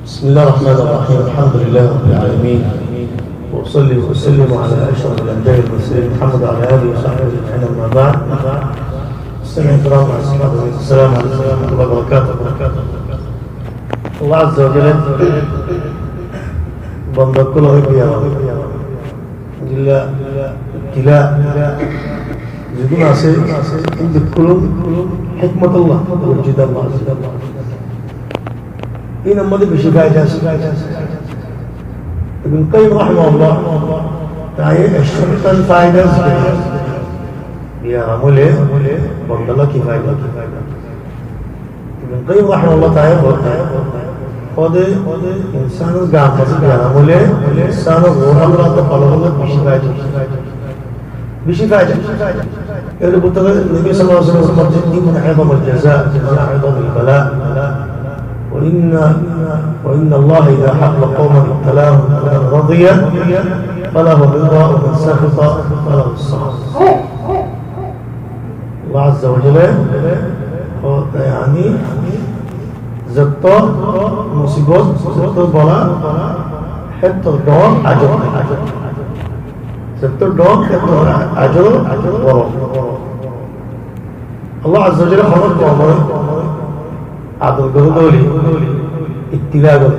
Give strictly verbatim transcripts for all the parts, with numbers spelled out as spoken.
بسم الله الرحمن الرحيم. الحمد لله رب العالمين. وأصلي وأسلم على أشرف الأنبياء والمرسلين محمد وعلى آله وصحبه أجمعين، أما بعد. السلام عليكم ورحمة الله وبركاته. Allah Azza wa Jalla bonda ókkolore biya Gila, gila, zedún asé, ín bekkún hikmatullah, wujud Allah. Ín ammáde beci faida asé. Ibn Qayyim rahimahullah, tañí ekcóttan faida zikir goijjé. Biyaram óile bondalla ki faida? Ibn Qayyim rahimahullah taala hoór de, hoór de, insánor gaar mazé biyaram óile, insánor ruh Allah taala beci faida, beci faida. Er bútore Nobi sallallahu alaihi wasallam hoór de, "إن عظم الجزاء من أعظم البلاء، وإن، وإن الله إذا أحب قوما ابتلاهم، فمن رضي فله الرضا، ومن سخط فله السخط." Allah Azza wa Jalla, o, yani, zetó musibot, zetó bala, héttor dhoóñr ajor. Zetó dhoóñr, héttor ajor boro. Allah Azza wa Jalla honó koumore ador goré de óile, ibtila goré.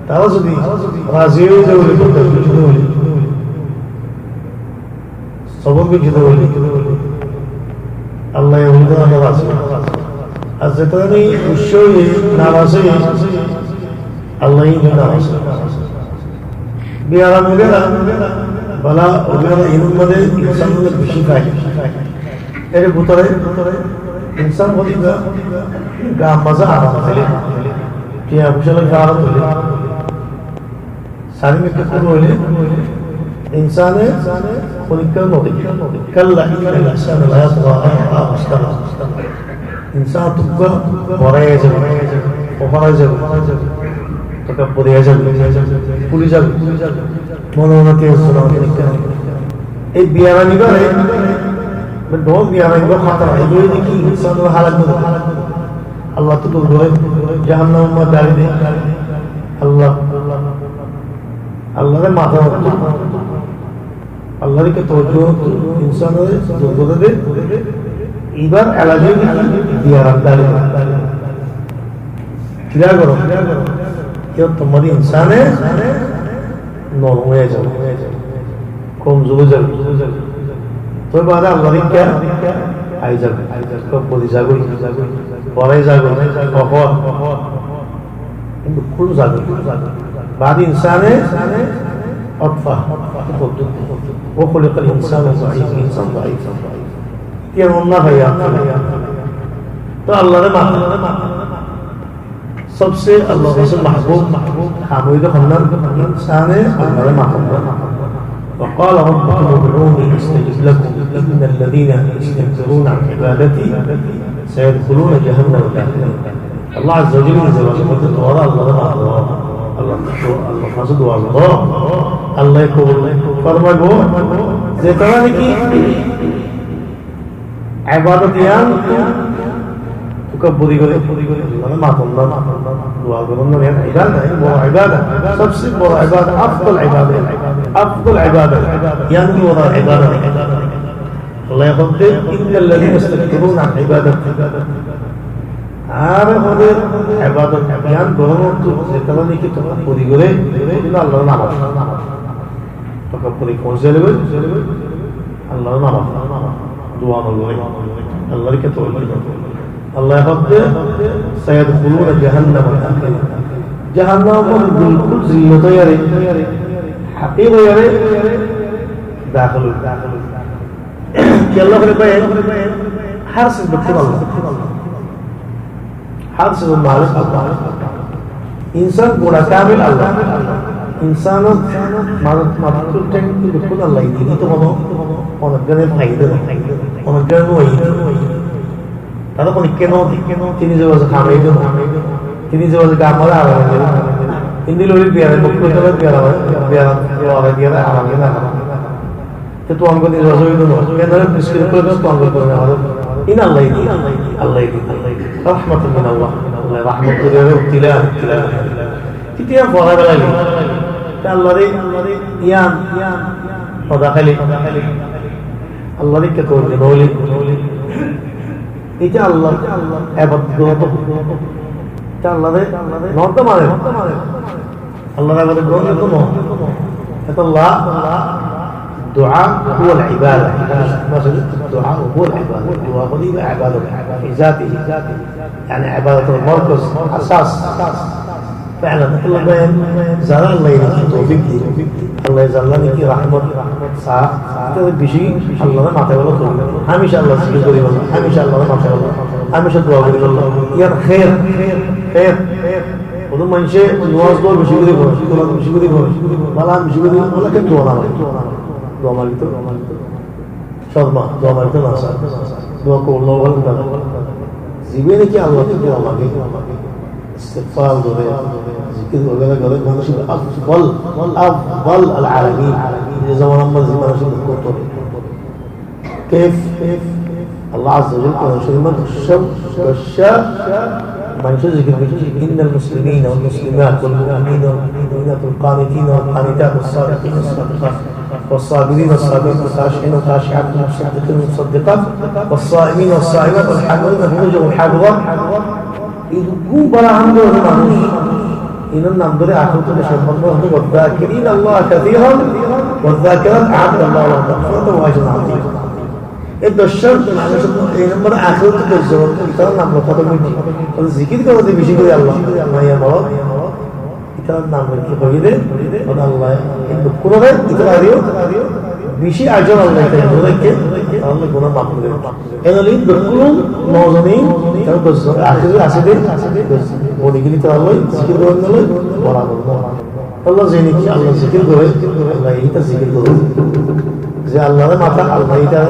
Tará zodi razi ói zai de óile, sobor goijjé de óile, Allah ye bondar razi. Ar zetará gussá óiye, naraz óiye, Allah ye naraz. Biyaram óile bala óile inor mazé insán óile beci faida. Er bútore insán óile gaar mazé aram fele, tiañ foicá loi farak fele. Sarin ekká kúl óile insáne fonikká no de. كلا إن الإنسان ليطغى أن رآه الاستغنى. Insán tuggá borai zaibo, ofar zaibo, takabburi zaibo, fuli zaibo. Mone mone tiyar zona fonikká. Ei biyaram ibare, mane dhoóñr biyaram ibare hatara, ei de ki insán óre halak goré. Allah ttú dur goré, jahannamor mazé dali de. Allah, Allah re mata ottu, Allah re ki tawajjuh ottu, insán óre dur goré de. Ibar elaj óiye ki biyaram dali de. Kiyá goró? Kiyá tomar insáne norom ói zaibo, komzur ói zaibo. Tói baade Allahr ikká ai zaibo, takabburi zaibo, borai zaibo, ofar. Kintu kúl zaibo. Baade insáne otfa, وخلق الإنسان ضعيفا, insán daif. Kiyá no faiye. Tói Allahr re mata. Sobse Allahr kace mahbub ham óilde honnán, insáne Allahr re mata. وقال ربكم ادعوني أستجب لكم إن الذين يستكبرون عن عبادتي سيدخلون جهنم داخرين. Allah Azza wa Jalla nize hoór de, tuáñra Allahr re mato, Allahr, Allahr kace dua goró, Allah ye kobul formaibo. Zetará niki ebadot yián takabburi goré, mane maton na, dua goron na, yián ebadat, yián boro ebadat, sobse boro ebadat, afdal ebadat, afdal ebadat, yián boro ebadat. Allah ye hoór de, إن الذين يستكبرون عن عبادتي. Añáre hoór de ebadat yián goron ttu zetará niki takabburi goré, Allahr re no mate. Takabburi goijjé de, Allahr re no mate. Dua no goré. Allahr re ki tawajjuh no goré. Allah ye hoór de, سيدخلون جهنم داخرين. Jahannamot bilkúl zillot óiyore, hakir óiyore dakhil óibo. Kiyólla hoilé bái, hár siz bekkún Allah. Hár sizor malik Allah. Insán gura kamil Allah. Insánor mazé, mazé bekkún Allah ye diye de, ítara honó, honó gane faida no, honó gane no. Tará honikka no de, tini ze bosór hamai de no, tini ze bosór gam mara aram de no. Indi lori biyaram, mukto tala biyaram, biyaram, biyaram, biyaram, aram de no. Te tuáñgor nizor zobin no, enore miskil kore tuáñgor kore no. Ín Allah ye diye, Allah ye diye. رحمة من الله. Rahmot gorí uttila, uttila. Títí yián forai felaili. Te Allaré yián hoda háli. Allaré ikká gorí noóili. Ite Allar ebadot. Ite Allaré noódde mane. Allar ebadot gorón to no. Etolla dua huwal ibada. Masala, dua huwal ibada. Dua óilde ibadot. Fi zatihi. Yáni ebadotor morkoz, asas. Felan, etolla zará Allaye niki toufik diye, Allaye zará niki rahmot saá, ítara beci Allaré mataibolla toufik. Hámica Allar zikir goríbolla, hámica Allaré mataibolla, hámica dua goríbolla. Yián hér, hér. Hodún maincé nomaz dua beci gorí fore, kuran beci gorí fore, bala beci gorí fore, bala ken dua no mare. Dua mari to corma, dua mari to no sar. Dua kobul no óile dua. Zibe niki Allattú dua mage, istigfar gore, zikir gore, gore, manúic afdal, afdal al alamin. Ze zamanar maze manúic duk goitto. Kef? Allah Azza wa Jalla Kuran Corif ot goccá, goccá maincór zikir goijjé, إن المسلمين والمسلمات والمؤمنين والمؤمنات والقانتين والقانتات والصادقين والصادقات والصابرين والصابرات والخاشعين والخاشعات والمصدقين والمصدقات والصائمين والصائمات والحافظين فروجهم والحافظات. Ei dukku bala ham gorór manúic, inor nam dóri ahérator sombonde hoó, والذاكرين الله كثيرا والذاكرات أعد الله لهم مغفرة وأجرا عظيما. Ei doccán manúic, ei nombore ahérator doc zon, itarar nam loi hotá hoiye. Zikir goró de beci gorí Allah, maiya morot, itarar nam loi ki hoiye de, Allah ei dukkunore, itarareyó beci ajor Allah itarar loi, itarar guna maf gorí dibo. Enoli dukkunor mozonin, itarar doc zon, ahérator asé de, doc zon, boni gori itarar loi, zikir goron loi, barabar no. Allah zene ki Allah zikir gore, Allah ita zikir gore. Ze Allaré mata, Allah ita